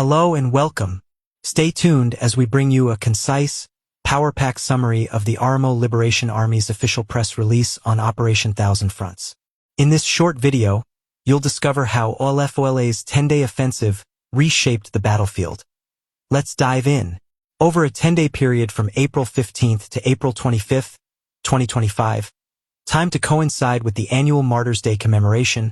Hello and welcome. Stay tuned as we bring you a concise, power-packed summary of the Oromo Liberation Army's official press release on Operation Thousand Fronts. In this short video, you'll discover how OLF's 10-day offensive reshaped the battlefield. Let's dive in. Over a 10-day period from April 15th to April 25th, 2025, timed to coincide with the annual Martyrs' Day commemoration,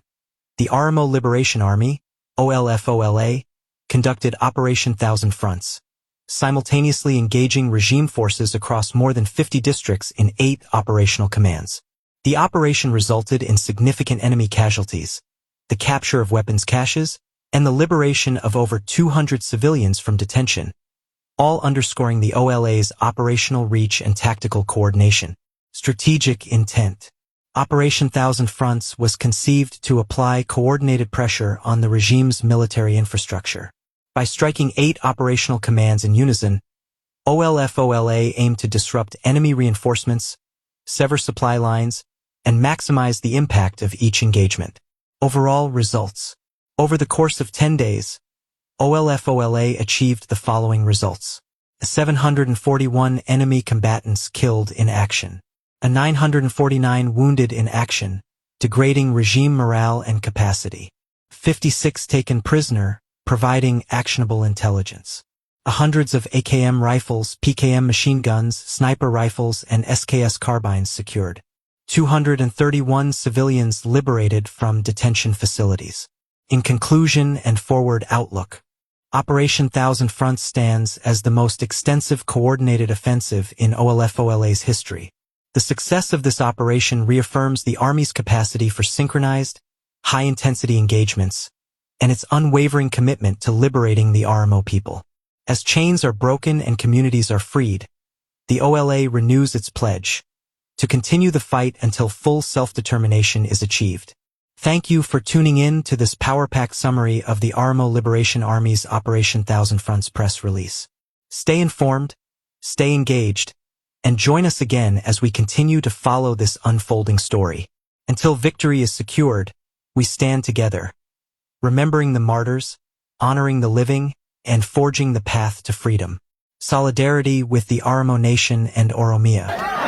the Oromo Liberation Army, OLFOLA, conducted Operation Thousand Fronts, simultaneously engaging regime forces across more than 50 districts in 8 operational commands. The operation resulted in significant enemy casualties, the capture of weapons caches, and the liberation of over 200 civilians from detention, all underscoring the OLA's operational reach and tactical coordination. Strategic intent. Operation Thousand Fronts was conceived to apply coordinated pressure on the regime's military infrastructure. By striking 8 operational commands in unison, OLFOLA aimed to disrupt enemy reinforcements, sever supply lines, and maximize the impact of each engagement. Overall results. Over the course of 10 days, OLFOLA achieved the following results: 741 enemy combatants killed in action, 949 wounded in action, degrading regime morale and capacity, 56 taken prisoner, providing actionable intelligence, hundreds of AKM rifles, PKM machine guns, sniper rifles, and SKS carbines secured, 231 civilians liberated from detention facilities. In conclusion and forward outlook, Operation Thousand Fronts stands as the most extensive coordinated offensive in OLFOLA's history. The success of this operation reaffirms the Army's capacity for synchronized, high-intensity engagements, and its unwavering commitment to liberating the Oromo people. As chains are broken and communities are freed, the OLA renews its pledge to continue the fight until full self-determination is achieved. Thank you for tuning in to this power-packed summary of the Oromo Liberation Army's Operation Thousand Fronts press release. Stay informed, stay engaged, and join us again as we continue to follow this unfolding story. Until victory is secured, we stand together, remembering the martyrs, honoring the living, and forging the path to freedom. Solidarity with the Oromo Nation and Oromia.